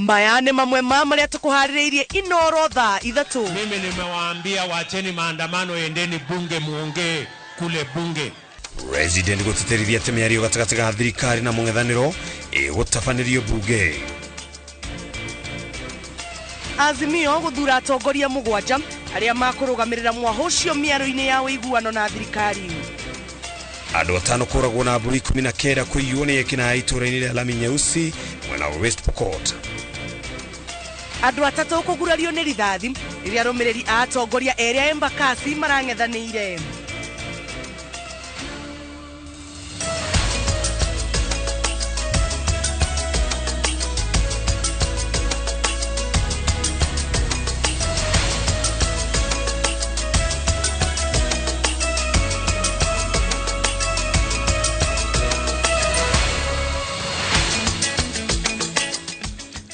Maya nĩ mamwe ma marĩa tũkũharĩrĩirie Inoro thaa 3. Mimi nimewaambia wacheni maandamano, endeni bunge muongee kule bunge. President gũtĩtĩrithia atĩ mĩario gatagatĩ ga thirikari na mũng'ethanĩro ĩgũtabanĩrio bunge. Azimio gũthura atongoria 7 arĩa makũrũgamĩrĩra mwaho ũcio mĩario-inĩ ya ũiguano na thirikari. Andũ 5 kũragwo na mbũri 19 kũiywo nĩ ekinaĩ itũũra-inĩ rĩa Lami Nyeusi mwena wa West Pokot. Andũ 3 kũgurario nĩ rithathi rĩrĩa arũmĩrĩri a atongoria erĩ a Embakasi marang'ethanĩire.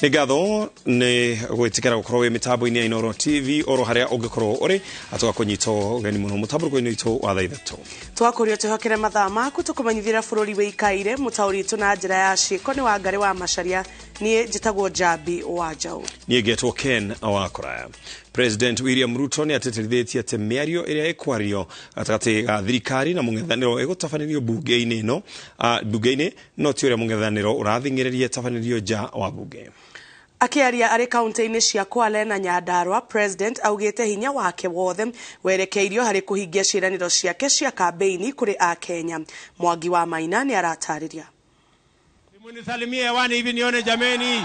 Nĩ ngatho nĩ gwĩtĩkĩra gũkorwo wĩ mĩtambo-inĩ ya Inoro TV oro harĩa ũngĩkorwo ũrĩ atũgakũnyitwo ũgeni mũno mũtambũrũko-inĩ witũ wa thaa 3. Twakũrio twĩhokere mathaa maku tũkũmenyithĩra bũrũri wĩikaire mũtaũri witũ na njĩra ya ciĩko nĩ Wangarĩ wa Macharia. Niĩ njĩtagwo Njambi wa Njaũ. Niĩ ngetwo Ken wa Kũraya. President William Ruto nĩ atĩtĩrithĩtie atĩ mĩario ĩrĩa ĩkwario gatagatĩ ga thirikari na mũng'ethanĩro ĩgũtabanĩrio bunge-inĩ ĩno bunge-inĩ no ti ũrĩa mũng'ethanĩro ũrathing'ĩrĩria ĩtabanĩrio nja wa bunge. Akĩaria arĩ kaunti-inĩ cia Kwale na Nyandarua, President augĩte hinya wake wothe werekeirio harĩ kũhingia ciĩranĩro ciake cia kambeini kũrĩ Akenya. Mwangi wa Maina nĩ aratarĩria. Munisalimie hewani hivi nione jameni.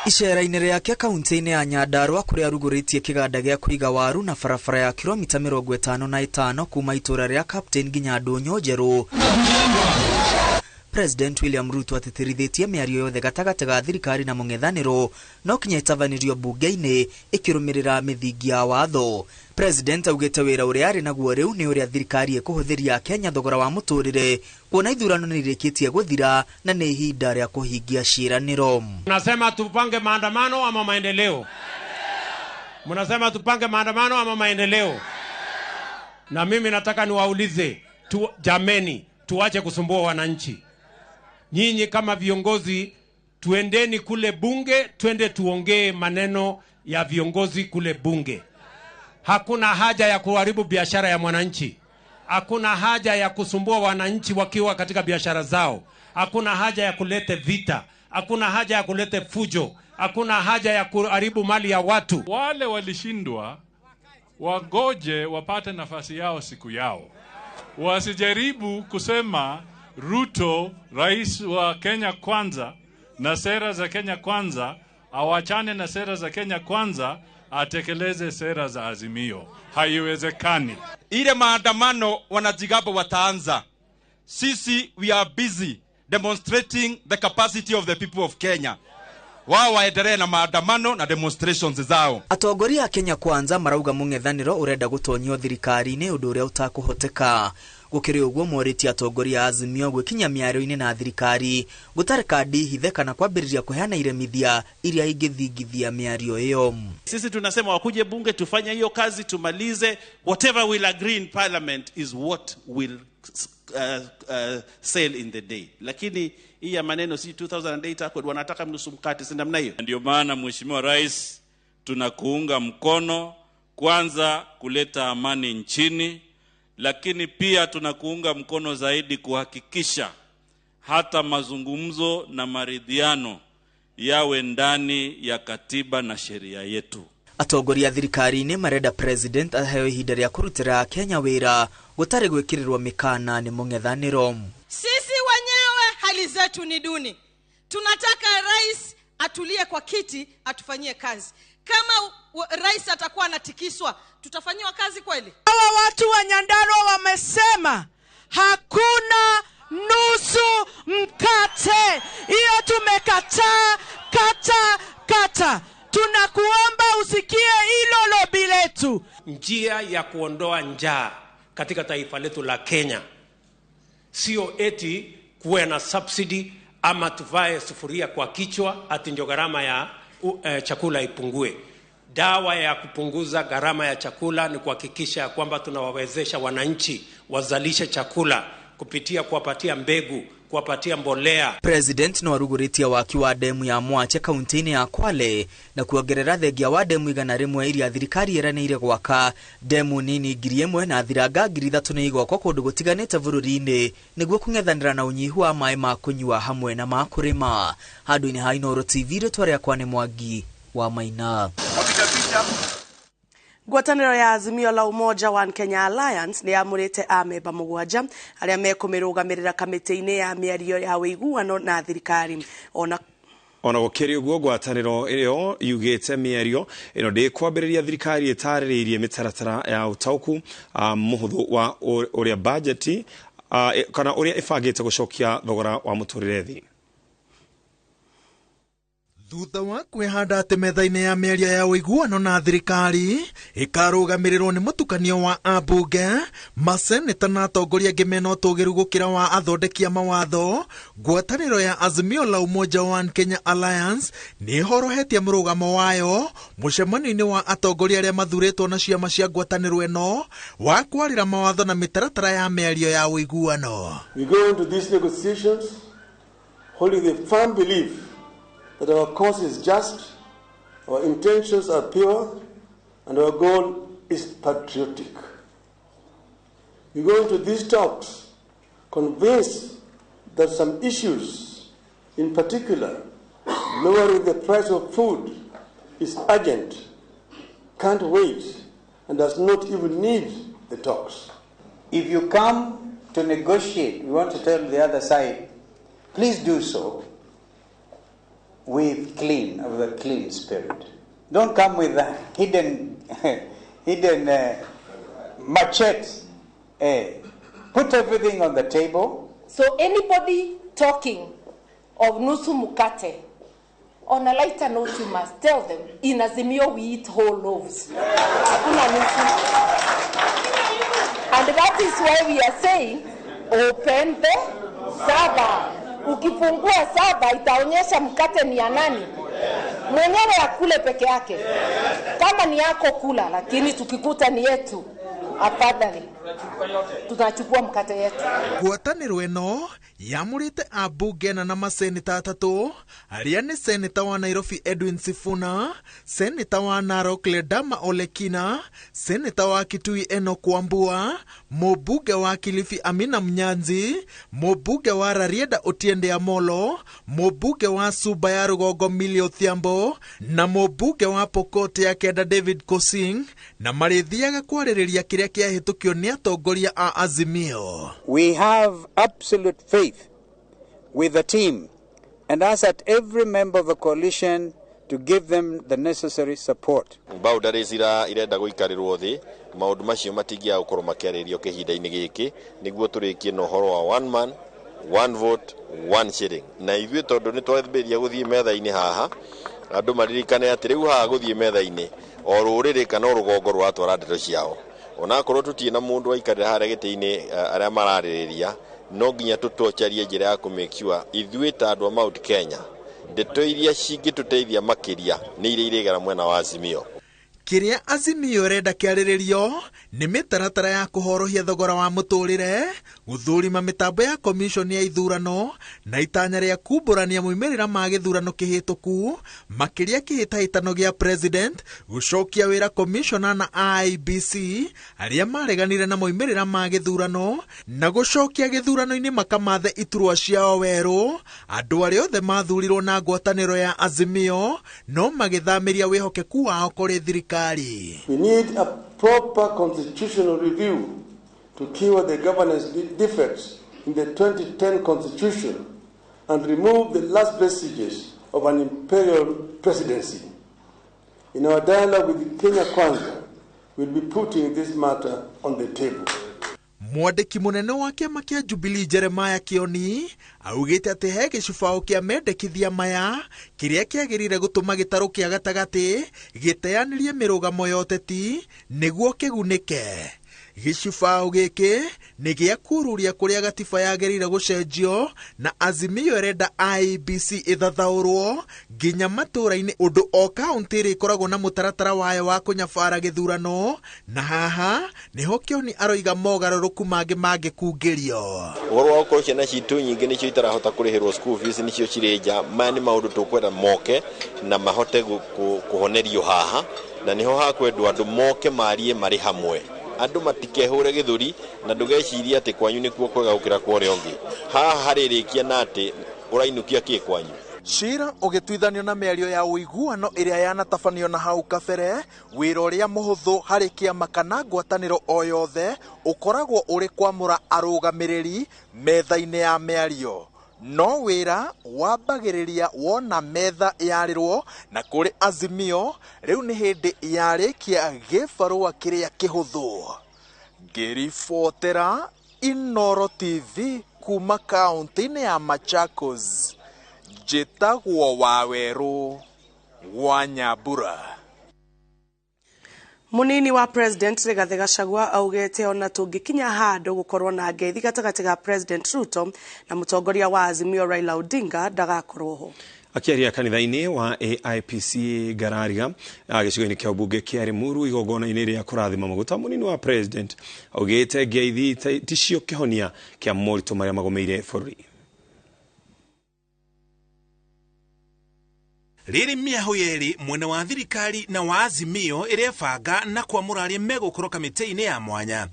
Icera-inĩ rĩake kaunti-inĩ ya Nyandarua kũrĩa arugũrĩtie kĩganda gĩa kũiga waru na barabara ya kilomita 55 kuma itũũra rĩa Captain nginya Ndũnyũ Njerũ. President William Ruto atĩtĩrithĩtie mĩario yothe gatagatĩ ga thirikari na mũng'ethanĩro no kinya ĩtabanĩrio bunge-inĩ ĩkĩrũmĩrĩra mĩthingi ya watho. President augĩte wĩra ũrĩa arĩ naguo rĩu nĩ ũrĩa thirikari ĩkũhũthĩria Kenya thogora wa mũtũrĩre kuona ithurano nĩ irĩkĩtie gũthira na nĩ ihinda rĩa kũhingia ciĩranĩro. Mnasema tupange maandamano ama maendeleo? Mnasema tupange maandamano ama maendeleo? Na mimi nataka niwaulize tu, jameni, tuache kusumbua wananchi. Nyinyi kama viongozi tuendeni kule bunge, twende tuongee maneno ya viongozi kule bunge. Hakuna haja ya kuharibu biashara ya mwananchi. Hakuna haja ya kusumbua wananchi wakiwa katika biashara zao. Hakuna haja ya kulete vita. Hakuna haja ya kulete fujo. Hakuna haja ya kuharibu mali ya watu. Wale walishindwa wagoje wapate nafasi yao siku yao. Wasijaribu kusema Ruto, rais wa Kenya Kwanza, na sera za Kenya Kwanza, awachane na sera za Kenya Kwanza, atekeleze sera za Azimio. Haiwezekani. Ile maandamano wanajigamba wataanza. Sisi we are busy demonstrating the capacity of the people of Kenya. Wao waendelee na maandamano na demonstrations zao. Atongoria a Kenya Kwanza marauga mũng'ethanĩro ũrenda gũtonyio thirikari-inĩ ũndũ ũrĩa ũtakũhoteka. Gũkĩrĩ ũguo morĩtie atongoria a Azimio gwĩkinya mĩario-inĩ na thirikari gũtarĩ kandi hithe kana kwambĩrĩria kũheana iremithia iria ingĩthingithia mĩario ĩyo. Sisi tunasema wakuje bunge tufanye hiyo kazi tumalize. Whatever we'll agree in parliament is what will sail in the day. Lakini hii ya maneno si 2008 accord wanataka nusu mkate, si namna hiyo. Ndio maana Mheshimiwa Rais tunakuunga mkono kwanza kuleta amani nchini, lakini pia tunakuunga mkono zaidi kuhakikisha hata mazungumzo na maridhiano yawe ndani ya katiba na sheria yetu. Atongoria thirikari-inĩ marenda President aheo ihinda rĩa kũrutĩra Kenya wĩra gũtarĩ gwĩkĩrĩrwo mĩkana nĩ mũng'ethanĩro. Sisi wenyewe hali zetu ni duni. Tunataka rais atulie kwa kiti atufanyie kazi. Kama rais atakuwa anatikiswa, tutafanyiwa kazi kweli? Hawa watu wa Nyandarua wamesema hakuna nusu mkate. Hiyo tumekataa, kata kata. Tunakuomba usikie hilo lobi letu. Njia ya kuondoa njaa katika taifa letu la Kenya sio eti kuwe na subsidy ama tuvae sufuria kwa kichwa ati ndio gharama ya chakula ipungue. Dawa ya kupunguza gharama ya chakula ni kuhakikisha kwamba tunawawezesha wananchi wazalishe chakula kupitia kuwapatia mbegu, kuwapatia mbolea. President no arugũrĩtie waki wa demu ya Mwache kaunti-inĩ ya Kwale na kuongerera thengia wa demu 100 iria thirikari ĩranĩire gwaka. Demu nini 1,000 na thiranga 3,000 nĩ igwakwo kũndũ gũtiganĩte bũrũri-inĩ nĩguo kũng'ethanĩra na ũnyihu wa maĩ ma kũnyua hamwe na ma kũrĩma. Handũ-inĩ ha Inooro TV, rĩtwa rĩakwa nĩ Mwangi wa Maina. Ngwatanĩro ya Azimio la Umoja One Kenya Alliance nĩ yamũrĩte amemba 7 arĩa mekũmĩrũgamĩrĩra kamĩtĩ-inĩ ya mĩario ya ũiguano na thirikari. Ona gũkĩrĩ ũguo, ngwatanĩro ĩyo yugĩte mĩario ĩno ndĩkwambĩrĩria thirikari ĩtarĩrĩirie mĩtaratara ya ũtaũku mũhũthũ wa ũrĩa bajeti kana ũrĩa ĩbangĩte gũcokia thogora wa mũtũrĩre thĩ. Thutha wa kwĩhanda atĩ metha-inĩ ya mĩario ya ũiguano na thirikari ĩkarũgamĩrĩrwo nĩ mũtukanio wa ambunge, maseneta na atongoria angĩ mena ũtũgĩru gũkĩra wa athondeki a mawatho, ngwatanĩro ya Azimio la Umoja One Kenya Alliance nĩ ĩhorohetie mũrũgamo wayo mũcemanio-inĩ wa atongoria arĩa mathurĩtwo na ciama cia ngwatanĩro ĩno wa kwarĩra mawatho na mĩtaratara ya mĩario ya ũiguano. We go into these negotiations holding the firm belief that our cause is just, our intentions are pure, and our goal is patriotic. We go into these talks convinced that some issues, in particular, lowering the price of food, is urgent, can't wait, and does not even need the talks. If you come to negotiate, we want to tell the other side, please do so with a clean spirit. Don't come with a hidden machete. Put everything on the table. So anybody talking of nusu mukate, on a lighter note, you must tell them, in Azimio we eat whole loaves. Hakuna nusu. And that is why we are saying, open the server. Ukifungua saba itaonyesha mkate ni ya nani. Mwenyewe akule peke yake. Kama ni yako kula, lakini tukikuta ni yetu, afadhali tutachukua mkate yetu. Ngwatanĩro ĩno yamũrĩte ambunge na maseneta 3 arĩa nĩ seneta wa Nairobi Edwin Sifuna, seneta wa Narok Ledama Olekina, seneta wa Kitui Enoch Wambua, mũmbunge wa Kilifi Amina Mnyanzi, mũmbunge wa Rarieda Otiende Amolo, mũmbunge wa Suba ya Rũgongo Millie Odhiambo na mũmbunge wa Pokot ya Kenda David Kosing, na marĩthiaga kwarĩrĩria kĩrĩa kĩahĩtũkio nĩ atongoria a Azimio. We have absolute faith with the team and ask that every member of the coalition to give them the necessary support. Boundaries irenda gũikarĩrwo thĩ, maũndũ macio matingĩaga gũkorwo makĩarĩrĩrio kĩhinda-inĩ gĩkĩ nĩguo tũrĩkie na ũhoro wa one man, one vote, one shilling. Na ithuĩ tondũ nĩ twambĩrĩria gũthiĩ metha-inĩ haha, andũ maririkane atĩ rĩu haha gũthiĩ metha-inĩ o rũrĩrĩ kana o rũgongo rũratwara ndeto ciao. Onakorwo tũtirĩ na mũndũ waikarĩra harĩa gĩtĩ-inĩ arĩa mararĩrĩria, no nginya tũtocharie njĩra ya kũmake ithuĩ ta andũ a Mount Kenya ndeto iria cingĩtũteithia makĩria nĩ iria irĩgera mwena wa Azimio. Kĩrĩa Azimio ĩrenda kĩarĩrĩrio nĩ mĩtaratara ya kũhorohia thogora wa mũtũrĩre, gũthũrima mĩtambo ya commission ya ithurano na itanya rĩa kumbũrania moimĩrĩra ma gĩthurano kĩhĩtũku, makĩria kĩhĩtahĩtano gĩa president, gũcokia wĩra commissioner na IEBC arĩa mareganire na moimĩrĩra ma gĩthurano, na gũcokia gĩthurano-inĩ makamathe iturwa ciao werũ andũ arĩa othe mathurirwo na ngwatanĩro ya Azimio no magĩthamĩria wĩhokeku wao kũrĩ thirikari. We need a proper constitutional review to cure the governance defects in the 2010 constitution and remove the last vestiges of an imperial presidency. In our dialogue with Kenya Kwanza, we'll be putting this matter on the table. Mwandĩki mũnene wa kĩama kĩa Jubilee Jeremiah Kioni augĩte atĩ he gĩcubao kĩa mendekithia maya kĩrĩa kĩagĩrĩire gũtũma gĩtarũ kĩa gatagatĩ gĩteanĩrie mĩrũgamo ya ũteti nĩguo kĩgunĩke. Gĩcibaũ gĩkĩ nĩ gĩa kururia kũrĩa gatiba yagĩrĩire gũcenjio na Azimio ĩrenda IEBC ĩthathaũrwo nginya matũũra-inĩ ũndũ o kaũntĩ ĩrĩkoragwo na mũtaratara wayo wa kũnyabara gĩthurano, na haha nĩho Kĩoni aroiga mogarũrũku mangĩ mangĩkungĩrio. Ũhoro wa gũkorwo ciana citũ nyingĩ nĩcio itarahota kũrĩhĩrwo school fees nĩcio cirĩ nja, maya nĩ maũndũ tũkwenda moke na mahote kũhonerio haha, na nĩho hakwendwo andũ moke marie marĩ hamwe. Andũ matikehũre gĩthũri na ndũgecirie atĩ kwanyu nĩkuo kwega gũkĩra kwa ũrĩa ũngĩ. Haha harĩrĩkia na atĩ ũrainũkia kĩ kwanyu. Cira ũgĩtuithanio na mĩario ya ũiguano ĩrĩa yanatabanio na hau kabere, wĩra ũrĩa mũhũthũ harĩ kĩama kana ngwatanĩro o yothe ũkoragwo ũrĩ kwamũra arũgamĩrĩri metha-inĩ ya mĩario. No wĩra wambagĩrĩria wona metha yarĩrwo, na kũrĩ Azimio rĩu nĩ hĩndĩ yarĩkia gĩbarũa kĩrĩa kĩhũthũ. Ngĩribotera Inooro TV kuma kaũntĩ-inĩ ya Machakos, njĩtagwo Wawerũ wa Nyambura. Munini wa President Rigathi Gachagua augite ona tũngĩkinya handũ gũkorwo na ngeithi gatagatĩ ga President Ruto na mũtongoria wa Azimio Raila Odinga ndagakorwo ho. Akĩaria kanitha-inĩ wa AIPC Ngararia gĩcigo-inĩ kĩa ũmbunge kĩa Limuru igongona-inĩ rĩa kũrathima maguta, munini wa President augĩte ngeithi ticio kĩhonia kĩa moritũ marĩa magũmĩire bũrũri. Rĩrĩ mĩahũ yerĩ mwena wa thirikari na wa Azimio ĩrebanga na kwamũra arĩa megũkorwo kamĩtĩ-inĩ ya mwanya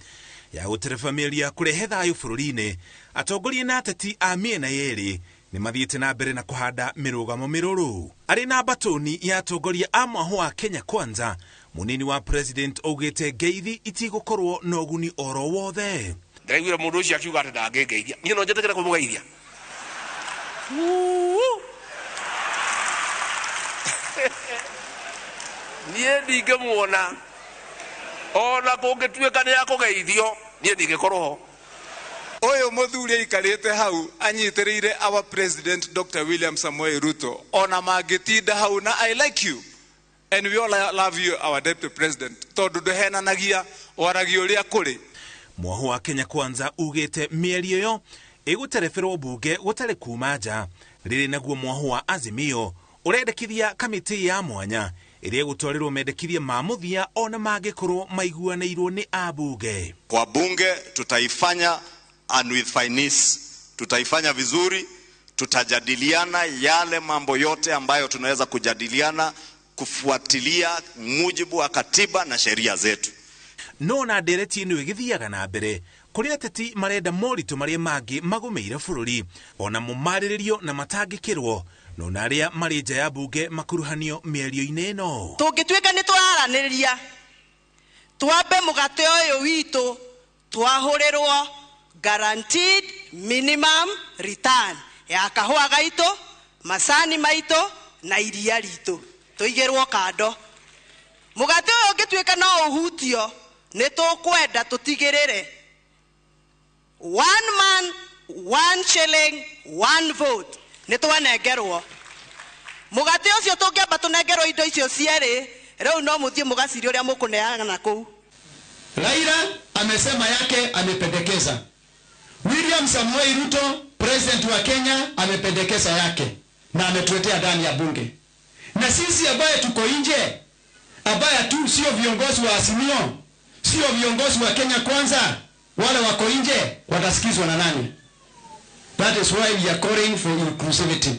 ya gũtereba mĩario ya kũrehe thayũ bũrũri-inĩ. Atongoria na ateti a mĩena yerĩ nĩ mathiĩte na mbere na kũhanda mĩrũgamo mĩrũrũ. Arĩ na mbatũni ya atongoria a mwahũ wa Kenya Kwanza, munini wa President augĩte ngeithi itigũkorwo na ũguni oro wothe. Ndĩraiguire mũndũ ũcio akiuga atĩ ndangĩngeithia, niĩ no njetĩkĩre kũmũgeithia. Niĩ ndingĩmuona ona kũngĩtuĩka nĩ akũgeithio, niĩ ndingĩkorwo ho. Ũyũ mũthuri aikarĩte hau anyitĩrĩire our President Dr. William Samoei Ruto, ona mangĩtinda hau na I like you and we all love you our Deputy President, tondũ ndũhenanagia, waragia ũrĩa kũrĩ. Mwahũ wa Kenya Kwanza ugĩte mĩario ĩyo ĩgũtereberwo mbunge gũtarĩ kuma nja. Rĩrĩ naguo mwahũ wa Azimio ũrendekithia kamĩtĩ ya mwanya ĩrĩa ĩgũtwarĩrwo mendekithia ma mũthia ona mangĩkorwo maiguanĩirwo nĩ ambunge. Kwa bunge tutaifanya and with finesse, tutaifanya vizuri, tutajadiliana yale mambo yote ambayo tunaweza kujadiliana kufuatilia mujibu wa katiba na sheria zetu. No na ndereti ĩno ĩgĩthiaga na mbere kũrĩ ateti marenda moritũ marĩa mangĩ magũmĩire bũrũri ona mũmarĩrĩrio na matangĩkĩrwo, no na arĩa marĩ nja ya bunge makuruhanio mĩario-inĩ ĩno. Tũngĩtuĩka nĩ tũraranĩrĩria twambe mũgate ũyũ witũ twahũrĩrwo guaranteed minimum return ya kahũa gaitũ, macani maitũ na iria ritũ tũigĩrwo kando. Mũgate ũyũ ũngĩtuĩka no ũhutio nĩ tũkwenda tũtigĩrĩre one man one shilling one vote nĩ twanengerwo. Mũgate ũcio tũngĩamba tũnengerwo indo icio cierĩ, rĩu no mũthiĩ mũgacirie ũrĩa mũkũneana kũu. Raila amesema yake, amependekeza. William Samoei Ruto, president wa Kenya, amependekeza yake na ametuletea ndani ya bunge. Na sisi ambaye tuko nje, ambaye tu sio viongozi wa Azimio, sio viongozi wa Kenya Kwanza, wale wako nje watasikizwa na nani? That is why we are calling for inclusivity.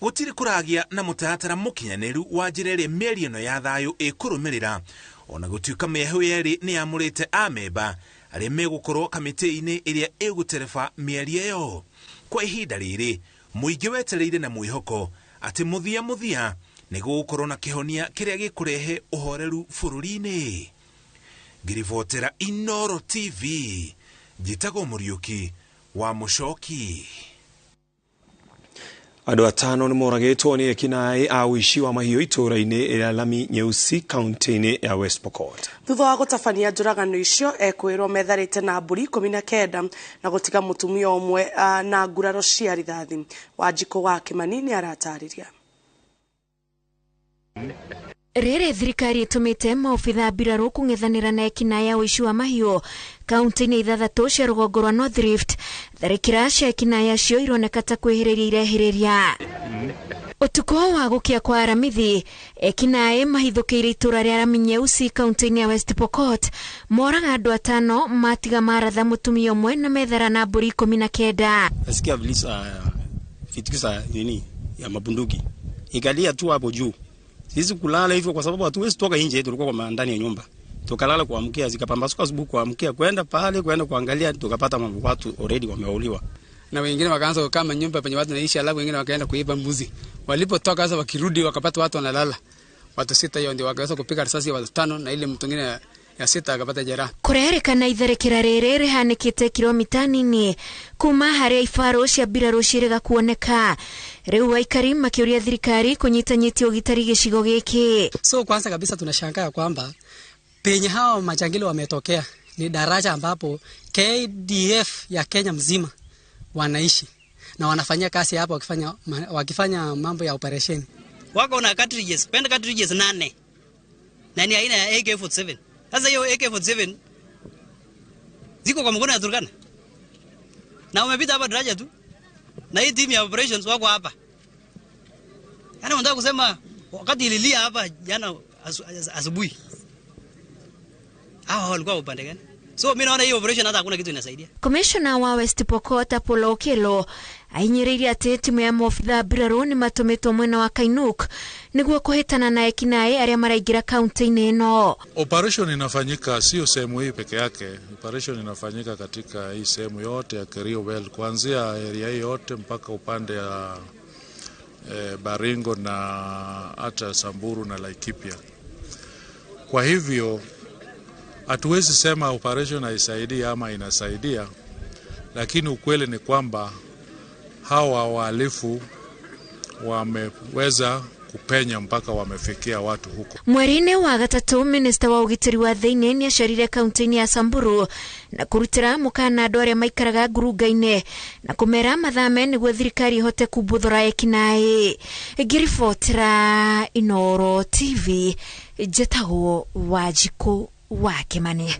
Gũtirĩ kũragia na mũtaratara mũkinyanĩru wa njĩra ĩrĩa mĩario ĩno ya thayũ ĩkũrũmĩrĩra, ona gũtuĩka mĩahũ yerĩ nĩ yamũrĩte amemba arĩa megũkorwo kamĩtĩ-inĩ ĩrĩa ĩgũtereba mĩario ĩyo. Kwa ihinda rĩrĩ mũingĩ wetereire na mwĩhoko atĩ mũthia mũthia nĩ gũgũkorwo na kĩhonia kĩrĩa gĩkũrehe ũhoreru bũrũri-inĩ. Ngĩribotera Inooro TV, njĩtagwo Mũriũki wa Mũcoki. Andũ atano nĩ moragĩtwo nĩ ekinaĩ a ũici wa mahiũ itũũra-inĩ rĩa Lami Nyeusi kaunti-inĩ ya West Pokot. Thutha wa gũtabania njũragano icio ekwĩrwo metharĩte na mbũri 19 na gũtiga mũtumia ũmwe na nguraro cia rithathi. Wanjikũ wa Kĩmani nĩ aratarĩria. Rĩrĩ thirikari ĩtũmĩte maobitha mbirarũ kũng'ethanĩra na ekinaĩ ya ũici wa mahiũ kaunti-inĩ ithathatũ cia rũgongo rwa North Rift. Tharĩkĩra cia ekinaĩ acio ironeka ta kwĩhĩrĩria irehĩrĩria. Ũtukũ wa gũkĩa kwa Aramithi, ekinaĩ mahithũkĩire itũra rĩa Raminyeusi kaunti-inĩ ya West Pokot, moraga andũ atano, matiga maratha mũtumia ũmwe na methara na mbũri 19. Nasikia vilisa vitikisa nini ya mabunduki ikalia tu hapo juu. Sisi kulala hivyo kwa sababu hatuwezi toka nje, tulikuwa kwa ndani ya nyumba. Tukalala kuamkia, zikapambasuka asubuhi kuamkia kwenda pale kwenda kuangalia, tukapata mambo watu already wameuliwa. Na wengine wakaanza kukaa nyumba penye watu naishi, alafu wengine wakaenda kuiba mbuzi. Walipotoka sasa wakirudi wakapata watu wanalala. Watu sita hiyo ndio wakaweza kupiga risasi watu tano na ile mtu mwingine ya sita akapata jeraha. Kũrerĩkana itharĩkĩra rĩrĩ rĩhanĩkĩte kilomita nini kuma harĩa ibarũ cia mbirarũ ciĩrĩga kuoneka. Rĩu aikari makĩũria thirikari kũnyitanyitia ũgitĩri gĩcigo gĩkĩ. So kwanza kabisa tunashangaa kwamba penye hao majangili wametokea ni daraja ambapo KDF ya Kenya mzima wanaishi na wanafanyia kazi hapo, wakifanya mambo ya operation. Wako na cartridges, pen cartridges 8. Na ni aina ya AK47. Sasa hiyo AK47 ziko kwa mkono ya Turkana. Na umepita hapa daraja tu. Na hii team ya operations wako hapa. Yaani unataka kusema wakati ililia hapa jana asubuhi, hawa walikuwa upande gani? So mimi naona hiyo operation hata hakuna kitu inasaidia. Commissioner wa West Pokot Apollo Okello ainyĩrĩire atĩ timu ya maobitha mbirarũ nĩ matũmĩtwo mwena wa Kainuk nĩguo kũhĩtana na ekinaĩ arĩa maraingĩra kaunti-inĩ ĩno. Operation inafanyika sio sehemu hii peke yake. Operation inafanyika katika hii sehemu yote ya Kerio Belt, kuanzia area hii yote mpaka upande ya Baringo na hata Samburu na Laikipia. Kwa hivyo hatuwezi sema operation haisaidia ama inasaidia, lakini ukweli ni kwamba hawa wahalifu wameweza kupenya mpaka wamefikia watu huko. Mweri-inĩ wa gatatũ, minista wa ũgitĩri wa thĩinĩ nĩacerire kaunti-inĩ ya Samburu na kũrutĩra mũkana andũ arĩa maikaraga ngurunga-inĩ na kũmera mathame nĩguo thirikari ĩhote kumbuthũra ekinaĩ. Ngĩribotera Inooro TV, njĩtagwo Wanjikũ wa Kĩmani.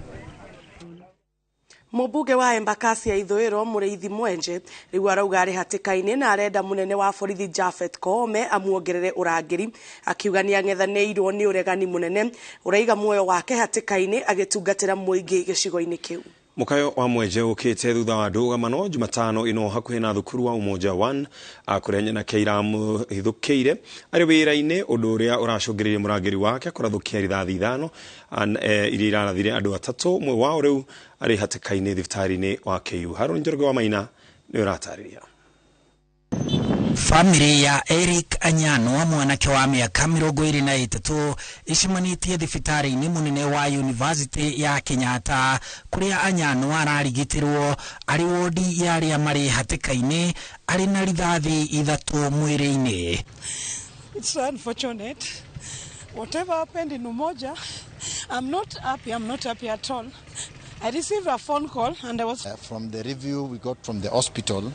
Mũmbunge wa Embakasi ya Ithũĩro Mũrĩithi Mwenje rĩu arauga arĩ hatĩka-inĩ na arenda mũnene wa borithi Japhet Koome amuongerere ũrangĩri, akiuga nĩang'ethanĩirwo nĩ ũregani mũnene ũraiga muoyo wake hatĩka-inĩ agĩtungatĩra mũingĩ gĩcigo-inĩ kĩu. Mũkayo wa Mwenje ũkĩte thutha wa ndũgamano Jumatano ĩno hakuhĩ na thukuru wa Umoja 1 kũrĩa nyanake iramũhithũkĩire arĩ wĩra-inĩ, ũndũ ũrĩa ũracũngĩrĩirie mũrangĩri wake kũrathũkia rithathi 5 iria irarathire andũ atatũ, ũmwe wao rĩu arĩ hatĩka-inĩ thibitarĩ-inĩ wa KU. Harũni Njoroge wa Maina nĩ ũratarĩria. Famĩlĩ ya Eric Anyanwa, mwanake wa mĩaka 23, ĩcemanĩtie thibitarĩ-inĩ mũnene wa University ya Kenyatta kũrĩa Anyanwa ararigitĩrwo arĩ wodi ya arĩa marĩ hatĩka-inĩ arĩ na rithathi 3 mwĩrĩ-inĩ. It's so unfortunate. Whatever happened in Umoja, I'm not happy. I'm not happy at all. I received a phone call and I was... From the review we got from the hospital,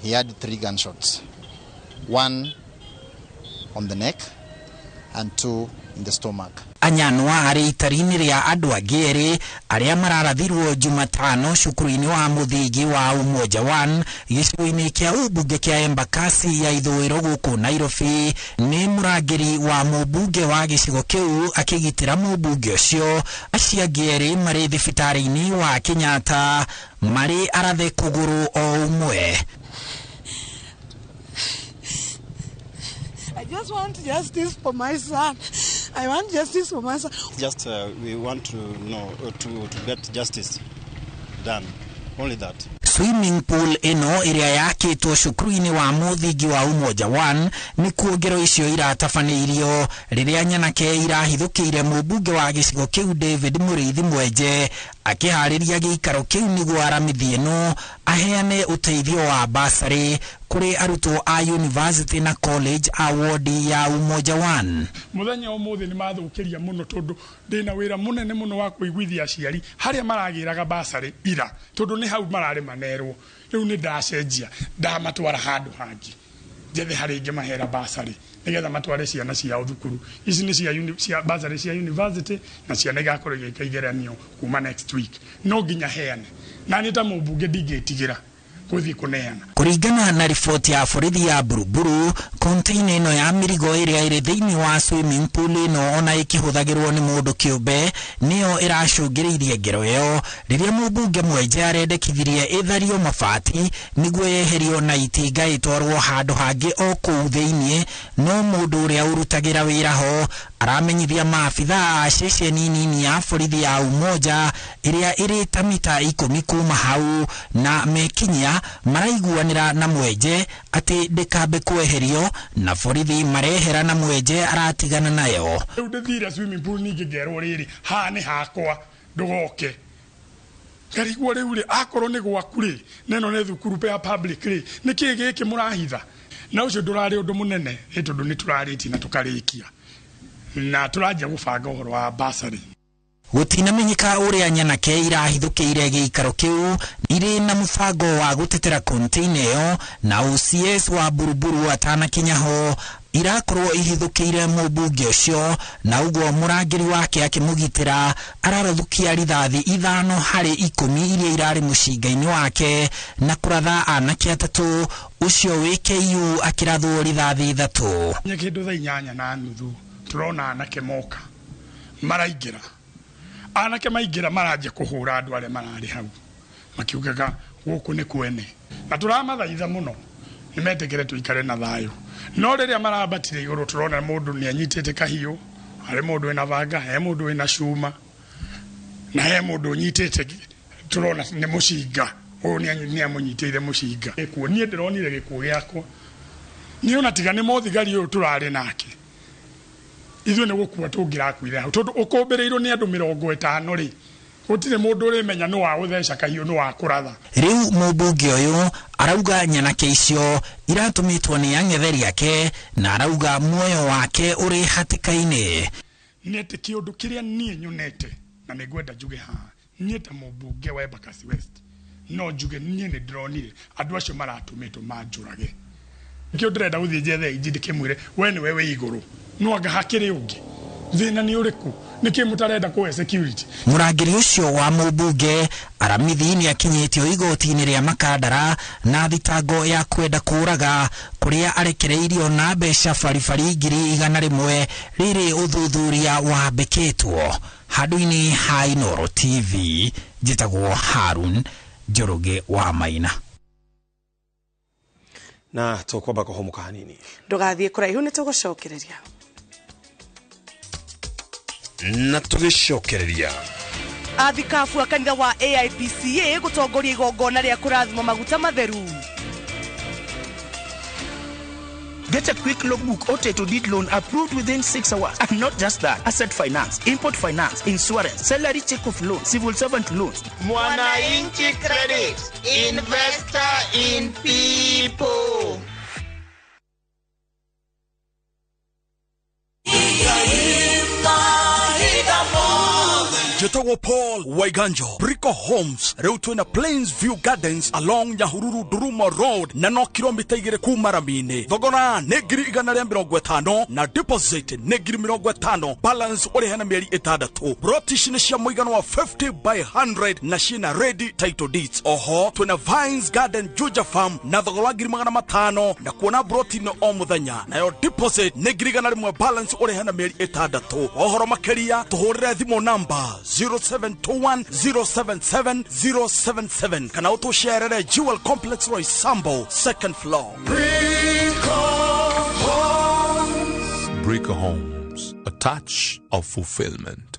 he had 3 gunshots, 1 on the neck and 2 in the stomach. Anyanwa arĩ itari-inĩ rĩa andũ angĩ erĩ arĩa mararathirwo Jumatano cukuru-inĩ wa mũthingi wa Umoja 1 gĩcigo-inĩ kĩa ũmbunge kĩa Embakasi ya Ithũĩro gũkũ Nairobi nĩ mũrangĩri wa mũmbunge wa gĩcigo kĩu akĩgitĩra mũmbunge ũcio. Acio angĩ erĩ marĩ thibitarĩ-inĩ wa Kenyatta marĩ arathe kũgũrũ o ũmwe. I just want justice for my son. I want justice for my son. Just we want to know to get justice done. Only that. Swimming pool ĩno ĩrĩa yakĩtwo cukuru-inĩ wa mũthingi wa Umoja 1 nĩ kuo ngero icio iratabanĩirio rĩrĩa nyanake irahithũkĩire mũmbunge wa gĩcigo kĩu David Mũrĩithi Mwenje akĩharĩria gĩikaro kĩu nĩguo aramithi ĩno aheane ũteithio wa basarĩ kũrĩ arutwo a university na college a wodi ya Umoja 1. Mũthenya ũmũthĩ nĩ mathũkĩria mũno tondũ ndĩna wĩra mũnene mũno wa kũiguithia aciari harĩa maragĩraga basarĩ ira tondũ nĩ hau mararĩ manerwo. Rĩu nĩ ndacenjia ndamatwara handũ hangĩ. Njethe harĩ ingĩmahera basarĩ nĩgetha matware ciana ciao thukuru. Ici nĩ cia basarĩ cia university na ciana igakorwo igĩka igeranio kuma next week. No nginya heane. Na niĩ ta mũmbunge ndingĩtigĩra gũthiĩ kũneana. Kũringana na riboti ya borithi ya Buruburu, container ĩno ya mĩrigo ĩrĩa ĩrĩ thĩinĩ wa swimming pool ĩno ona ĩkĩhũthagĩrwo nĩ mũndũ kĩũmbe nĩyo ĩracũngĩrĩirie ngero ĩyo rĩrĩa mũmbunge Mwenje arendekithirie ĩthario mabati nĩguo yeherio na itinga ĩtwarwo handũ hangĩ o kũu thĩinĩ. No mũndũ ũrĩa ũrutagĩra wĩra ho aramenyithia maabitha a ceceni nini ya borithi ya Umoja ĩrĩa ĩrĩ ta mita 10 kuma hau, na mekinyia maraiguanĩra na Mwenje atĩ ndĩkambe kweherio na borithi marehera na Mwenje aratigana nayo. Rĩu ndĩthire swimming pool ningĩ ngerwo rĩrĩ haha nĩ hakwa ndũgoke. Ngarigwo rĩu rĩ akorwo nĩ gwaku rĩ na ĩno nĩ thukuru ya public rĩ nĩkĩĩ gĩkĩ mũrahitha? Na ũcio ndũrarĩ ũndũ mũnene nĩ tondũ nĩ tũrarĩtie na tũkarĩkia na tũranjia gũbanga ũhoro wa basarĩ. Gũtinamenyeka ũrĩa nyanake irahithũkĩire gĩikaro kĩu irĩ na mũbango wa gũtetera container ĩyo, na OCS wa Buruburu atanakinya ho irakorwo ihithũkĩire mũmbunge ũcio, na ũguo mũrangĩri wake akĩmũgitĩra ararathukia rithathi 5 harĩ 10 iria irarĩ mũcinga-inĩ wake na kũratha anake 3, ũcio wĩ KU akĩrathwo rithathi 3. Nye kĩndũ thaa 8:30 tũrona anake moka maraingĩra. Anake maingĩra maranjia kũhũra andũ arĩa mararĩ hau makiugaga gũkũ nĩ kwene, na tũramathaitha mũno nĩmetĩkĩre tũikare na thayũ. No rĩrĩa marambatire igũrũ tũrona mũndũ nĩ anyitĩte kahiũ, harĩ mũndũ wĩna banga, he mũndũ wĩna cuma, na he mũndũ ũnyitĩte tũrona nĩ mũcinga. Ũyũ nĩ amũnyitĩire mũcinga. Gĩkuũ niĩ ndĩronire gĩkuũ gĩakwa niĩ ona tiga nĩ mũthigari ũyũ tũrarĩ nake ithuĩ nĩ gũkua tũngĩrakuire hau, tondũ ũkũmbĩrĩirwo nĩ andũ 50 rĩ gũtirĩ mũndũ ũrĩmenya nĩ wa gũtheca kahiũ nĩ wa kũratha. Rĩu mũmbunge ũyũ arauga nyanake icio iratũmĩtwo nĩ ang'etheri ake na arauga muoyo wake ũrĩ hatĩka-inĩ. Nĩ atĩ kĩũndũ kĩrĩa niĩ nyonete na nĩngwenda njuge haha, niĩ ta mũmbunge wa Embakasi West no njuge niĩ nĩ ndĩronire andũ acio maratũmĩtwo manjũrage. Nĩkĩo ndĩrenda gũthiĩ njethe inji ndĩkĩmwĩre we nĩwe wĩ igũrũ no anga hakĩrĩ ũngĩ thĩna nĩ ũrĩkũ nĩkĩ mũtarenda kũhe security. Mũrangĩri ũcio wa mũmbunge Aramithi nĩ akinyĩtio igoti-inĩ rĩa Makandara na thitango ya kwenda kũraga kũrĩa arekereirio na mbeca baribari 100,000 rĩrĩ ũthuthuria wambĩkĩtwo. Handũ-inĩ ha Inooro TV njĩtagwo Harun Njoroge wa Maina. Na tũkwamba kũhũmũka hanini. Ndũgathiĩ kũraihu nĩ tũgũcokereria. Na tũgĩcokereria athikabu a kanitha wa AIPCA gũtongoria igongona rĩa kũrathimwo maguta matheru. Get a quick logbook or title deed loan approved within 6 hours. And not just that, asset finance, import finance, insurance, salary check of loan, civil servant loans. Mwananchi Credit, investor in people. Jetagwo Paul Waiganjo, Brico Homes, rĩu twĩna Plains View Gardens along Nyahururu Duruma Road na no kilomita 2 kuma rami-inĩ. Thogora nĩ 150,000 na deposit nĩ 50,000, balance ũrĩhe na mĩeri 6. Broti ici nĩ cia mũigana wa 50 by 100 na ciĩna ready title deeds. Oho twĩna Vines Garden Juja Farm na thogora wa 500,000 na kuona broti no o mũthenya, nayo deposit nĩ 100,000, balance ũrĩhe na mĩeri 6. Ũhoro makĩria tũhũrĩre thimũ namba 0721 077 077 kana ũtũcerere Jewel Complex Roysambu 2nd floor. Brico Homes, a touch of fulfillment.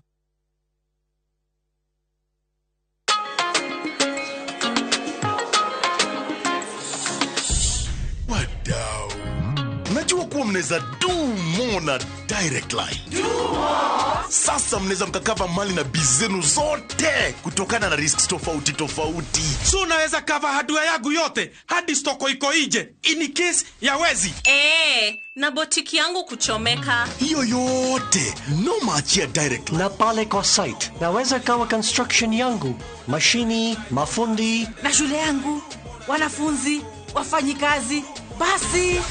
Wadau, najua kuwa mnaweza do more na Direct Line. Do more. Sasa mnaweza mkakava mali na bizenu zote kutokana na risks tofauti tofauti. So unaweza cover hardware yangu yote hadi stoko iko nje in case ya wezi. Na botiki yangu kuchomeka. Hiyo yote no maachia Direct Line. Na pale kwa site naweza kawa construction yangu, mashini, mafundi na shule yangu, wanafunzi, wafanyikazi. Basi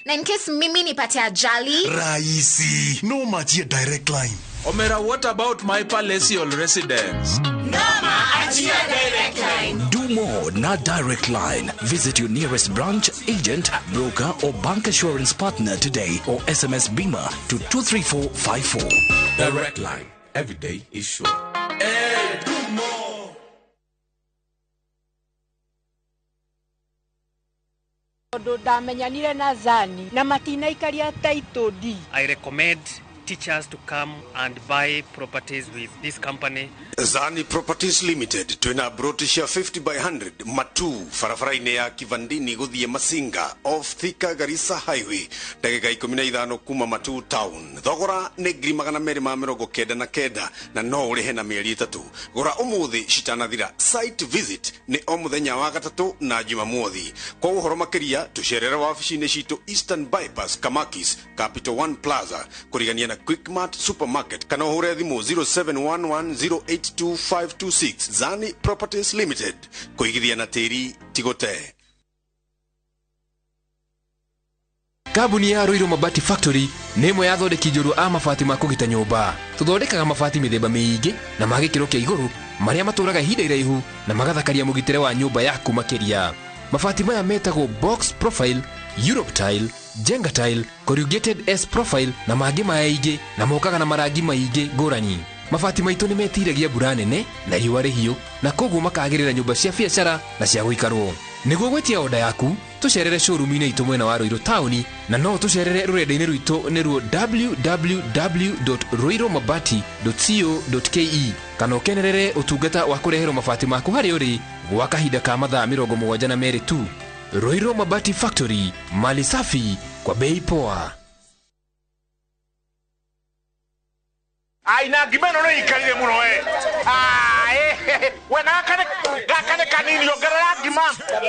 Na in case mimi nipate ajali? Rahisi, no machia Direct Line. Omera, what about my palatial residence? Noma achia Direct Line. Do more na Direct Line. Visit your nearest branch, agent, broker or bank assurance partner today or SMS BIMA to 23454. Direct Line. Every day is sure. Hey, do more. Ndamenyanire na Zani na matinaikaria title deed. I recommend teachers to come and buy properties with this company. Zani Properties Limited twina broti cia 50 by 100 matu barabara-inĩ ya Kivandini guthie Masinga off Thika Garissa Highway ndagĩka 15 kuma Matu town. Thogora nĩ 299 na no ũrĩhe na mĩeri 3. Gũra ũmũthĩ citanathira. Site visit nĩ o mũthenya wa gatatũ na Jumamothi. Kwa ũhoro makĩria tũcerere wabici-inĩ citũ Eastern Bypass Kamakis Capital One Plaza kũrigania na Quickmart Supermarket kana ũhũre thimũ 0711082526. Zani Properties Limited, kũigithia na tĩri ti gũte. Kambuni ya Ruiru Mabati Factory nĩ ĩmwe ya athondeki njorua a mabati ma kũgita nyũmba. Tũthondekaga mabati mĩthemba mĩingĩ na ma gĩkĩro kĩa igũrũ marĩa matũraga ihinda iraihu na magathakaria mũgitĩre wa nyũmba yaku makĩria. Mabati maya metagwo box profile, Europe tile, Jenga tile, corrugated S profile na mangĩ maingĩ na mokaga na marangi maingĩ ngũrani. Mabati maitũ nĩ metiragia mbura nene na riũa rĩhiũ na koguo makagĩrĩra nyũmba cia biacara na cia gũikarwo. Nĩguo gwĩtia oda yaku tũcerere showroom-inĩ itũ mwena wa Ruiru taũni na no tũcerere rũrenda-inĩ rwitũ nĩruo www.ruirumabati.co.ke kana ũkenerere ũtungata wa kũreherwo mabati maku harĩa ũrĩ gwa kahinda ka mathaa 72 tu. Ruiru Mabati Factory, mali safi kwa bei poa. Ai na ngima ĩno nĩ ikarire mũno we. We na gaka kanini ongerera ngima.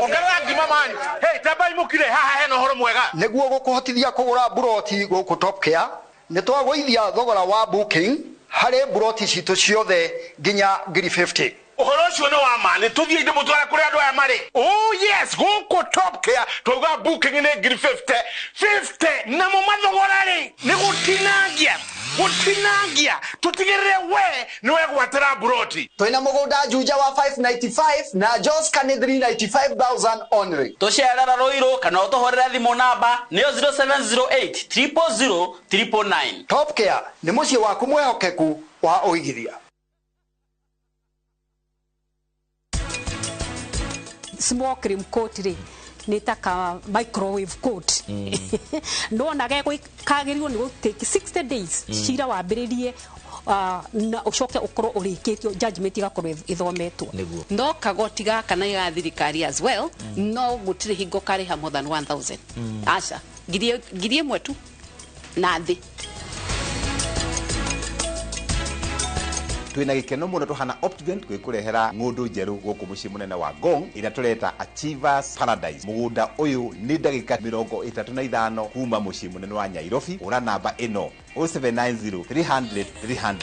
Ongerera ngima man. Hey, tambai mũkire haha hena ũhoro mwega. Nĩguo gũkũhotithia kũgũra buroti gũkũ Top Care, nĩ twagũithia thogora wa booking harĩ buroti citũ ciothe nginya 50,000. Ũhoro ũcio nĩ wa ma, nĩ tũthiĩ ndĩmũtware kũrĩa andũ aya marĩ. Oh yes, gũkũ Top Care twauga booking nĩ 50,000. 50 namo mathogora rĩ nĩ gũtinangia. Gũtinangia tũtigĩrĩre we nĩ wegwatĩra buroti. Twĩna mũgũnda Juja wa 595 na Joska nĩ 395,000 only. Tũcerera Ruiru kana ũtũhũrĩre thimũ namba nĩyo 0708 000 999. Top Care nĩ mũciĩ waku mwĩhokeku wa ũigithia. Small cream coat rĩ nĩ ta ka microwave coat. No na kagĩrĩirwo nĩ gũtake 60 days cira wambĩrĩrie na ũcoke ũkorwo ũrĩkĩtio judgment igakorwo ithometwo. No kagoti gaka na ga thirikari as well no gũtirĩ hingo karĩha more than 1000. Aca 1,000 tu na thĩ. Twina gikeno muno tuhana Optivent gwikurehera ng'undu njeru guku mucii munene wa Ngong ira tureta Achievers Paradise. Mugunda uyu ni ndagika 35 kuma mucii munene wa Nyairobi. Ura namba ino 0790 300 300.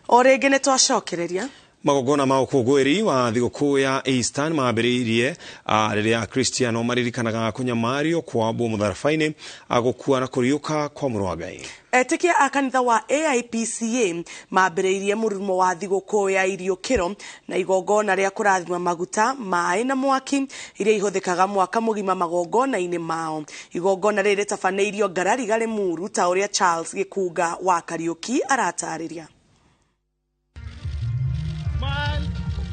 O rĩngĩ nĩ twacokereria magongona ma ũkũngũĩri wa thigũkũ ya Easter mambĩrĩirie rĩrĩa Akristiano maririkanaga kũnyamario kwambwo mũtharaba-inĩ, gũkua na kũriũka kwa mũrũ wa Ngai. Etĩkia a kanitha wa AIPCA mambĩrĩirie mũrurumo wa thigũkũ ya iriũkĩro na igongona rĩa kũrathima maguta, maĩ na mwaki iria ihũthĩkaga mwaka mũgima magongona-inĩ mao. Igongona rĩrĩ rĩtabanĩirio Ngarariga Limuru ta ũrĩa Charles Gĩkunga wa Kariũki aratarĩria.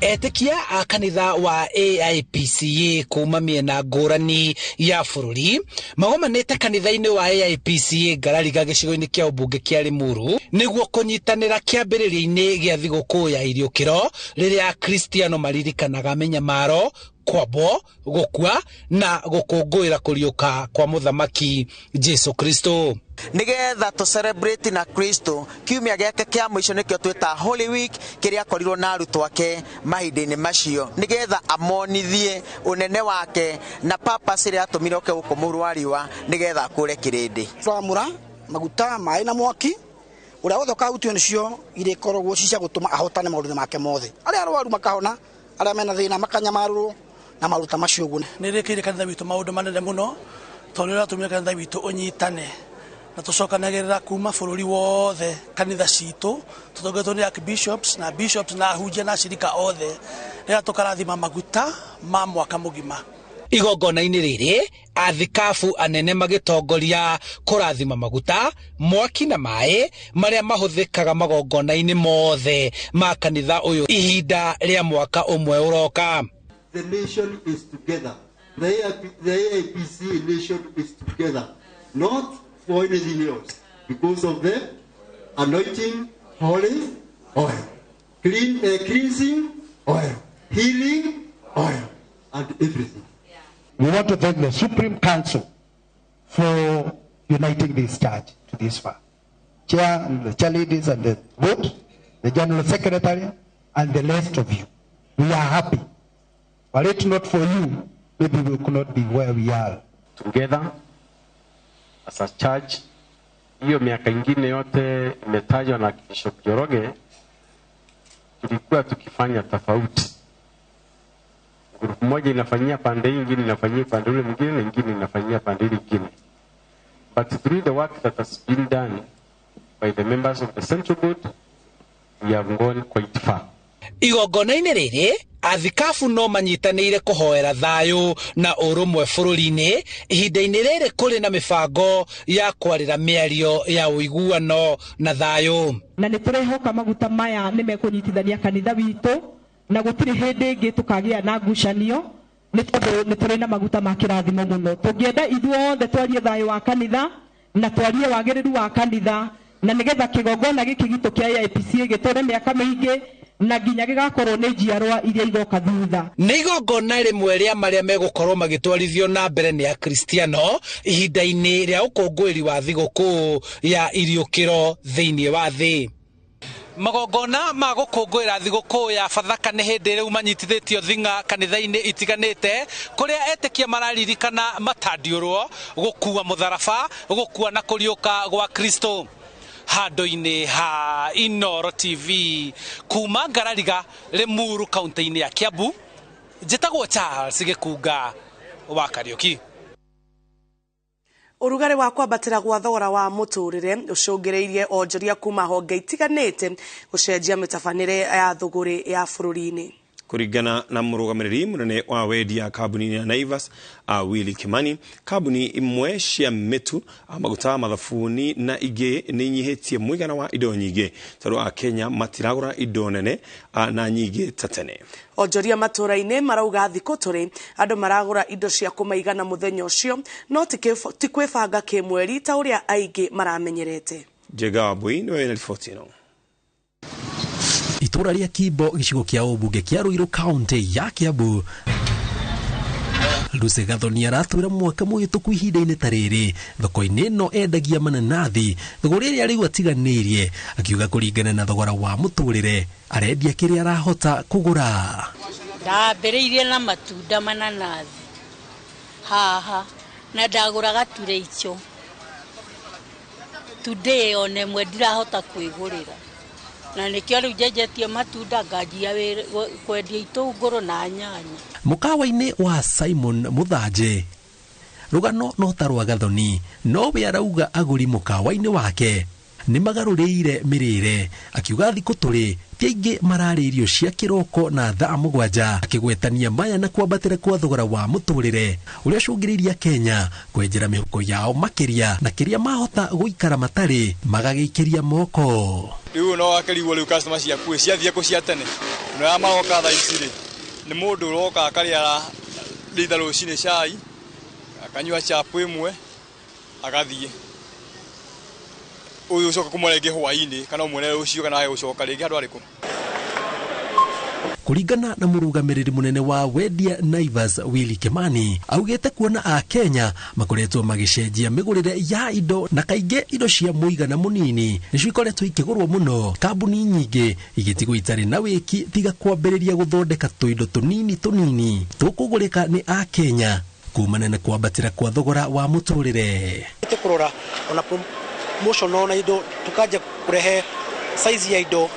Etĩkia a kanitha wa AIPCA kuma mĩena ngũrani ya bũrũri magomanĩte kanitha-inĩ wa AIPCA Ngarariga gĩcigo-inĩ kĩa ũmbunge kĩa Limuru nĩguo kũnyitanĩra kĩambĩrĩria-inĩ gĩa thigũkũ ya iriũkĩro rĩrĩa Akristiano maririkanaga mĩnyamaro, kwambwo, gũkua na gũkũngũĩra kũriũka kwa mũthamaki Jesu Kristo. Nigetha to celebrate na Kristo kiumia gĩake kĩa mũico nĩkĩo twĩta Holy Week kĩrĩa akorirwo na arutwo ake mahinda-inĩ macio nigetha amonithie ũnene wake na purpose ĩrĩa atũmire oke gũkũ mũhuro wa riũa nigetha akũre kĩrĩndĩ. Twamũra maguta, maĩ na mwaki Ũrĩa wothe ũkahutio nĩcio irĩkoragwo ci cia gũtũma ahotane maũndũ-inĩ make mothe. Arĩa arwaru makahona, arĩa mena thĩna makanyamarũrwo na maũndũ ta macio ũguo. Nĩ rĩkĩire kanitha witũ maũndũ manene mũno tondũ nĩ ũratũmire kanitha witũ ũnyitane na tũcokanagĩrĩra kuma bũrũri wothe kanitha citũ tũtongoretwo nĩ archbishops na bishops na ahunjia na acirika othe rĩrĩa tũkarathima maguta ma mwaka mũgima. Igongona-inĩ rĩrĩ athikabu anene magĩtongoria kũrathima maguta, mwaki na maĩ marĩa mahũthĩkaga magongona-inĩ mothe ma kanitha ũyũ ihinda rĩa mwaka ũmwe ũroka. The nation is together. The AIPC nation is together. Not for anything else. Because of the anointing, holy oil, cleansing oil, healing oil, and everything. We want to thank the Supreme Council for uniting this church to this far. Chair and the chair ladies and the board, the General Secretary, and the rest of you. We are happy. But if not for you, maybe we could not be where we are. Together, as a church, hiyo miaka ingine yote imetajwa na Bishop Njoroge, tulikuwa tukifanya tofauti. Grupu moja inafanyia pande hii, ingine inafanyia pande ule mwingine, na ingine inafanyia pande ile ingine. But through the work that has been done by the members of the Central Board, we have gone quite far. Igongona-inĩ rĩrĩ athikabu no manyitanĩire kũhoera thayũ na ũrũmwe bũrũri-inĩ ihinda-inĩ rĩrĩ kũrĩ na mĩbango ya kwarĩra mĩario ya ũiguano na thayũ. Na nĩ tũrehoka maguta maya nĩ mekũnyitithania kanitha witũ na gũtirĩ hĩndĩ ĩngĩ tũkagĩa na ngucanio nĩ tondũ nĩ tũrĩ na maguta ma kĩrathimo mũno. Tũngĩenda ithuothe twarie thayũ wa kanitha na twarie wagĩrĩru wa kanitha na nĩgetha kĩgongona gĩkĩ gitũ kĩa AIPC gĩtũre mĩaka mĩingĩ na nginya gĩgakorwo nĩ njiarwa iria igoka thutha. Nĩ igongona rĩmwe rĩa marĩa megũkorwo magĩtwarithio na mbere nĩ Akristiano ihinda-inĩ rĩa ũkũngũĩri wa thigũkũ ya iriũkĩro thĩinĩ wa thĩ. Magongona ma gũkũngũĩra thigũkũ ya Bathaka nĩ hĩndĩ rĩu manyitithĩtio thing'a kanitha-inĩ itiganĩte kũrĩa etĩkia mararirikana matandiũrwo gũkua mũtharaba, gũkua na kũriũka gwa Kristo. Handũ-inĩ ha Inooro TV kuma Ngarariga Limuru kaunti-inĩ ya Kiambu, njĩtagwo Charles Gĩkunga wa Kariũki. Ũrugarĩ wa kwambatĩra gwa thogora wa mũtũrĩre ũcũngĩrĩirie onjoria kuma honge itiganĩte gũcenjia mĩtabanĩre ya thũgũrĩ ya bũrũri-inĩ. Kũringana na mũrũgamĩrĩri mũnene wa wendia kambuni ya Naivas Willy Kimani, kambuni imwe cia mĩtu, maguta, mathabuni na ingĩ nĩ inyihĩtie mũigana wa indo nyingĩ tondũ Akenya matiragũra indo nene na nyingĩ ta tene. Onjoria matũra-inĩ marauga thikũ tũrĩ andũ maragũra indo cia kũmaigana mũthenya ũcio no ti kwĩbanga kĩmweri ta ũrĩa aingĩ maramenyerete. Njega Wambui nĩwe wĩna riboti ĩno. Itũra rĩa Kimbo gĩcigo kĩa ũmbunge kĩa Ruiru kaunti ya Kiambu, Lucy Gathoni aratwĩra mwaka mũhĩtũku ihinda-inĩ ta rĩrĩ thoko-inĩ ĩno endagia mananathi thogora ĩrĩa rĩu atiganĩirie, akiuga kũringana na thogora wa mũtũrĩre arendia kĩrĩa arahota kũgũra. Ndambĩrĩirie na matunda mananathi haha na ndagũraga ture icio today one ĩmwe ndirahota kwĩgũrĩra na nĩkĩo rĩu njenjetie matunda nganjia kwendia itũngũrũ na nyanya. Mũkawa-inĩ wa Simon Mũthanje rũgano no ta rwa Gathoni, nowe arauga agũri mũkawa-inĩ wake nĩ magarũrĩire mĩrĩre, akiuga thikũ tũrĩ ti aingĩ mararĩa irio cia kĩroko na thaa 7, akĩgwetania maya na kwambatĩra kwa thogora wa mũtũrĩre ũrĩa ũcũngĩrĩirie Kenya kwenjera mĩhuko yao makĩria na kĩrĩa mahota gũikara matarĩ magagĩikĩria moko. Rĩu no wakĩrigwo rĩu customer ciaku ciathiĩ kũ cia tene no ya maroka thaa ici rĩ nĩ mũndũ ũroka akarĩa ritha rũcinĩ cai akanyua chapu ĩmwe agathiĩ ũyũ ũcoka kũmwona rĩngĩ hwaĩ-inĩ kana ũmuone rũciũ kana age gũcoka rĩngĩ handũ arĩkũ. Kũringana na mũrũgamĩrĩri mũnene wa wendia Naivas Willy Kimani, augĩte kuona Akenya makoretwo magĩcenjia mĩgũrĩre ya indo na kaingĩ indo cia mũigana mũnini nĩcio ikoretwo ikĩgũrwo mũno, kambuni nyingĩ igĩtigwo itarĩ na wĩki tiga kwambĩrĩria gũthondeka tũindo tũnini tũnini tũkũgũrĩka nĩ Akenya kumana na kwambatĩra kwa thogora wa mũtũrĩre. Tũkũrora ona mũcono na indo tũkanjia kũrehe size ya indo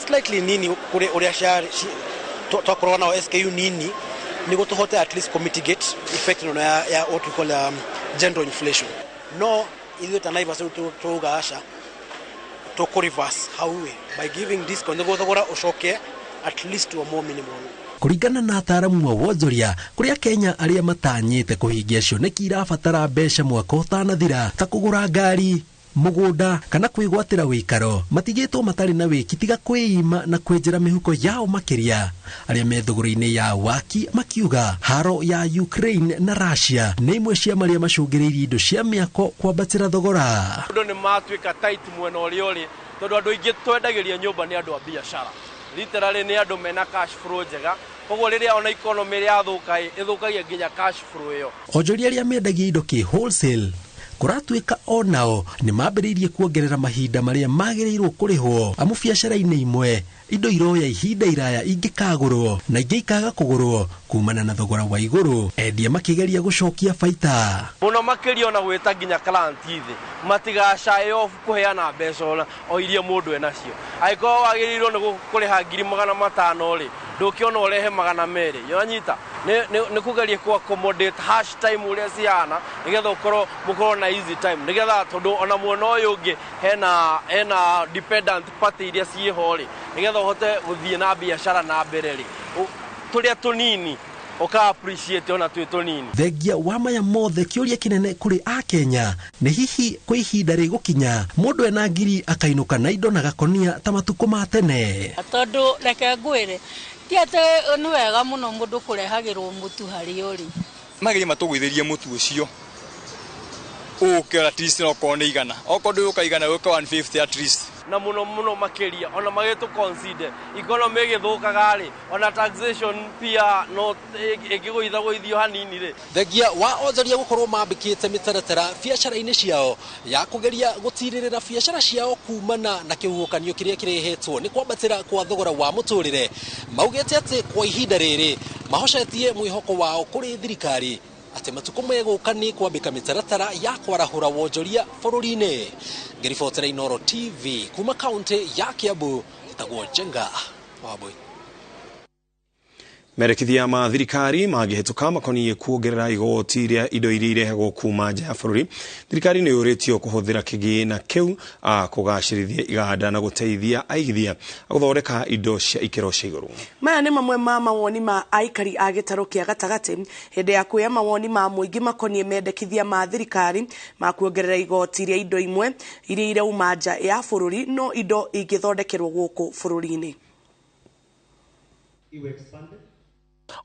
slightly nini kũrĩ ũrĩa twakoragwo nao SKU nini nĩguo tũhote at least kũ mitigate effect ĩno ya what we call general inflation. No ithuĩ ta Naivas rĩu tũrauga aca, tũkũ reverse hau ĩ by giving discount nĩguo thogora ũcoke at least to a more minimal. Kũringana na ataaramu a wonjoria, kũrĩa Kenya arĩa matanyĩte kũhingia cioneki irabatara mbeca mwaka ũtanathira ta kũgũra ngari, mũgũnda kana kwĩgwatĩra wĩikaro, matigĩtwo matarĩ na wĩki tiga kwĩima na kwenjera mĩhuko yao makĩria. Arĩa me thũgũrĩ-inĩ ya waki makiuga haro ya Ukraine na Russia nĩ imwe cia marĩa macũngĩrĩirie indo cia mĩako kwambatĩra thogora. Andũ nĩ matuĩka tight mwena ũrĩa ũrĩ tondũ andũ aingĩ twendagĩria nyũmba nĩ andũ a biacara, literally nĩ andũ mena cash flow njega, koguo rĩrĩa ona economy yathũka ĩthũkagia nginya cash flow ĩyo. Onjoria arĩa mendagia indo kĩ wholesale kũratuĩka onao nĩ mambĩrĩirie kuongerera mahinda marĩa magĩrĩirwo kũrĩhwo, amu biacara-inĩ imwe indo iroya ihinda iraya ingĩkagũrwo na ingĩ ikaga kũgũrwo kumana na thogora wa igũrũ, endia makĩgeria gũcokia baita mũno makĩria, ona gwĩta nginya client thĩ matigacae off kũheana mbeca ona o iria mũndũ enacio. Angĩkorwo wagĩrĩirwo nĩ kũrĩha 500,000 rĩ, ndũkĩona ũrehe 200, yanyita nĩ kũgeria kũ accommodate hash time ũrĩa cihana nĩgetha ũkorwo mũkorwo na easy time, nĩgetha tondũ ona mwena ũyũ ũngĩ hena dependent party iria ciĩho rĩ, nĩgetha ũhote gũthiĩ na biacara na mbere rĩ, tũrĩa tũnini ũka appreciate ona twĩ tũnini. Thengia wa maya mothe, kĩũria kĩnene kũrĩ Akenya nĩ hihi kwĩ ihinda rĩgũkinya mũndũ ena ngiri akainũka na indo na gakonia ta matukũ ma tene? Tondũ reke ngwĩre, ti atĩ nĩ wega mũno mũndũ kũrehagĩrwo mũtu harĩa ũrĩ. Magerie matũgũithĩrie mũtu ũcio ũke at least okorwo nĩ 100, okorwo ndũgũka 100 ũke 150 at least. Na mũno mũno makĩria ona magĩtũ consider economy ĩgĩthũkaga rĩ, ona taxation pia no ĩngĩgũithagũithio hanini rĩ. Thengia wa onjoria gũkorwo mambĩkĩte mĩtaratara biacara-inĩ ciao ya kũgeria gũtirĩrĩra biacara ciao kumana na kĩhuhũkanio kĩrĩa kĩrehetwo nĩ kwambatĩra kwa thogora wa mũtũrĩre, maugĩte atĩ kwa ihinda rĩrĩ mahocetie mwĩhoko wao kũrĩ thirikari atĩ matukũ megũka nĩ kwambĩka mĩtaratara ya kwarahũra wonjoria bũrũri-inĩ. Ngĩribotera Inooro TV kuma kaunti ya Kiambu, ĩtagwo Njenga Wambui. Merekithia ma thirikari mangĩhĩtũka makoniĩ kuongerera igoti rĩa indo iria irehagwo kuma nja ya bũrũri, thirikari nĩ yũrĩtio kũhũthĩra kĩgĩna kĩu kũgacĩrithia iganda na gũteithia aigithia gũthondeka indo cia ikĩro cia igũrũ. Maya nĩ mamwe ma mawoni ma aikari a gĩtarũ kĩa gatagatĩ hĩndĩ ya kuoya mawoni ma mũingĩ makoniĩ mendekithia ma thirikari ma kuongerera igoti rĩa indo imwe iria irauma nja ya bũrũri no indo ingĩthondekerwo gũkũ bũrũri-inĩ.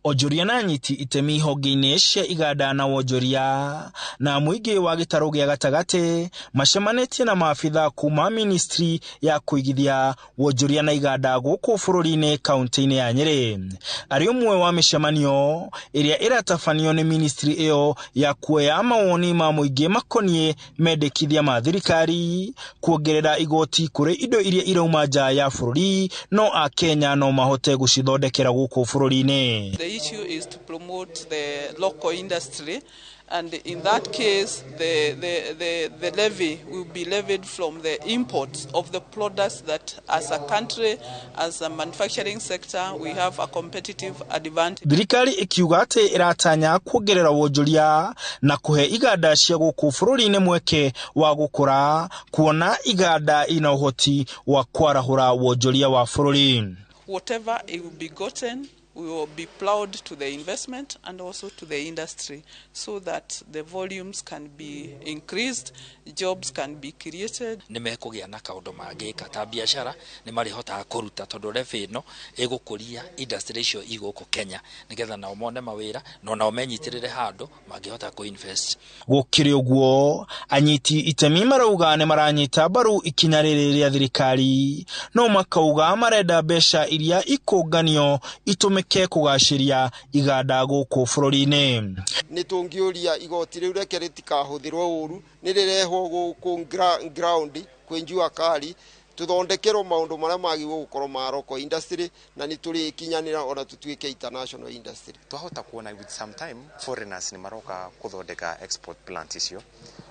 Onjoria na anyiti itemi honge-inĩ cia iganda na wonjoria na mũingĩ wa gĩtarũ gĩa gatagatĩ macemanĩtie na maabitha kuma ministry ya kũigithia wonjoria na iganda gũkũ bũrũri-inĩ kaunti-inĩ ya Nyĩrĩ. Arĩ ũmwe wa mĩcemanio ĩrĩa ĩratabanio nĩ ministry ĩyo ya kuoya mawoni ma mũingĩ makoniĩ mendekithia ma thirikari kuongerera igoti kũrĩ indo iria irauma nja ya bũrũri no Akenya no mahote gũcithondekera gũkũ bũrũri-inĩ. The issue is to promote the local industry, and in that case the levy will be levied from the imports of the products that as a country, as a manufacturing sector, we have a competitive advantage. Thirikari ikiuga atĩ ĩratanya kuongerera wonjoria na kũhe iganda cia gũkũ bũrũri-inĩ mweke wa gũkũra, kuona iganda ina ũhoti wa kwarahũra wonjoria wa bũrũri. Whatever it will be gotten, we will be plowed to the investment and also to the industry so that the volumes can be increased, jobs can be created. Nĩ mekũgĩa na kaũndũ mangĩka ta biacara, nĩ marĩhotaga kũruta tondũ levy ĩno ĩgũkũria industry icio igũkũ Kenya nĩgetha nao mone mawĩra na nao menyitĩrĩre handũ mangĩhota kũ-invest. Gũkĩrĩ ũguo, anyiti itemi marauga nĩ maranyita mbaru ikinya rĩrĩ rĩa thirikari, no makauga marenda mbeca iria ikũnganio itũmĩke kũgacĩria iganda gũkũ bũrũri-inĩ. Nĩ tũngĩũria igoti rĩu reke rĩtikahũthĩrwo ũru, nĩ rĩrehwo gũkũ ground kwĩ njua kali, tũthondekerwo maũndũ marĩa magĩrĩirwo gũkorwo ma local industry na nĩ tũrĩkinyanĩra ona tũtuĩke international industry. Twahota kuona with some time foreigners nĩ maroka kũthondeka export plant icio,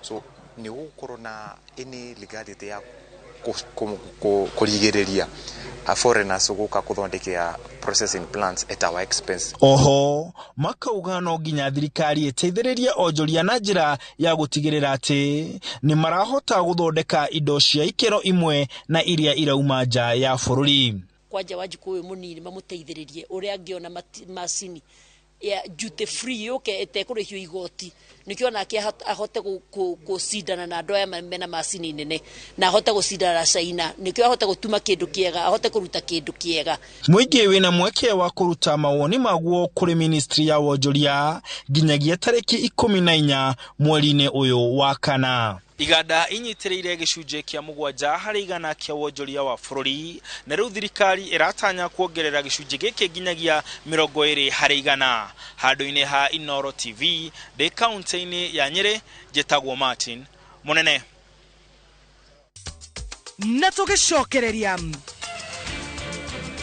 so Nĩ gũgũkorwo na any legality ya kũrigĩrĩria foreigners gũka kũthondekea processing plants at our expense. Oho makauga no nginya thirikari ĩteithĩrĩrie onjoria na njĩra ya gũtigĩrĩra atĩ nĩ marahota gũthondeka indo cia ikĩro imwe na iria irauma nja ya bũrũri. Kwanja Wanjikũ ũyũ mũnini mamũteithĩrĩrie ũrĩa angĩona macini ya duty free yũke ĩtekũrĩhio igoti, nĩkĩo nake ahote gũcindana na andũ aya mena macini nene, na ahote gũcindana na China, nĩkĩo ahote gũtuma kĩndũ kĩega, ahote kũruta kĩndũ kĩega. Mũingĩ wĩna mweke wa kũruta mawoni maguo kũrĩ ministry ya wonjoria nginyagia tarĩki 14 mweri-inĩ ũyũ wa kana. Iganda inyitĩrĩire gĩcunjĩ kĩa 7% kĩa wonjoria wa bũrũri, na rĩu thirikari ĩratanya kuongerera gĩcunjĩ gĩkĩ nginyagia 20%. Handũ-inĩ ha Inooro TV ndĩ kaunti-inĩ ya Nyĩrĩ, njĩtagwo Martin Mũnene. Na tũgĩcokereria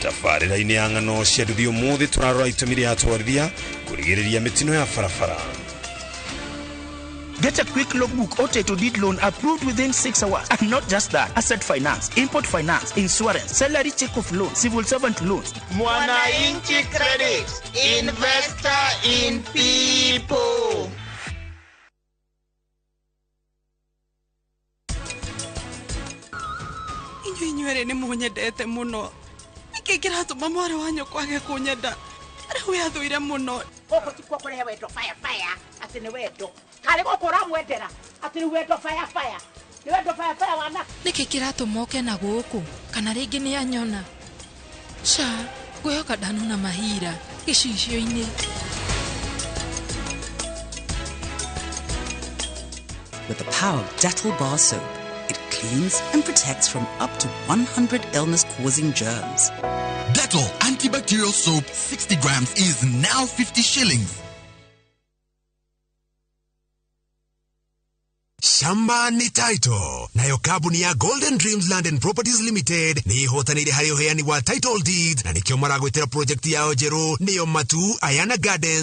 tabarĩra-inĩ ya ng'ano cia nduthi ũmũthĩ, tũrarora itũmi rĩa atwarithia kũrigĩrĩria mĩtino ya barabara. Get a quick logbook or title deed loan approved within 6 hours. And not just that, asset finance, import finance, insurance, salary check off loan, civil servant loans. Mwananchi Credit, investor in people. Inyuĩ inyuerĩ nĩ mũnyendete mũno. Nĩkĩ kĩratũma mwarĩ wa nyũkwa age kũnyenda? Rĩu athũire mũno. Gũkũ ti kuo kũrehe wendo fire fire, atĩ nĩ wendo. Karĩ gũkũ ũramwendera, atĩ nĩ wendo fire fire. Nĩ wendo fire fire wana. Nĩkĩ kĩratũma ũke na gũkũ? Kana rĩngĩ nĩ anyona? Ca, ngwĩhoka ndanona mahira gĩcicio-inĩ. With the power of Dettol bar soap, it cleans and protects from up to 100 illness-causing germs. Dettol antibacterial soap 60 grams is now 50 shillings. Shamba ni title. Nayo kambuni ya Golden Dreams Land and Properties Limited nĩ ihotanĩire harĩ ũheani wa title deeds, na nĩkĩo maragwĩtĩra project yao njerũ, nĩyo Matu Ayana Gardens.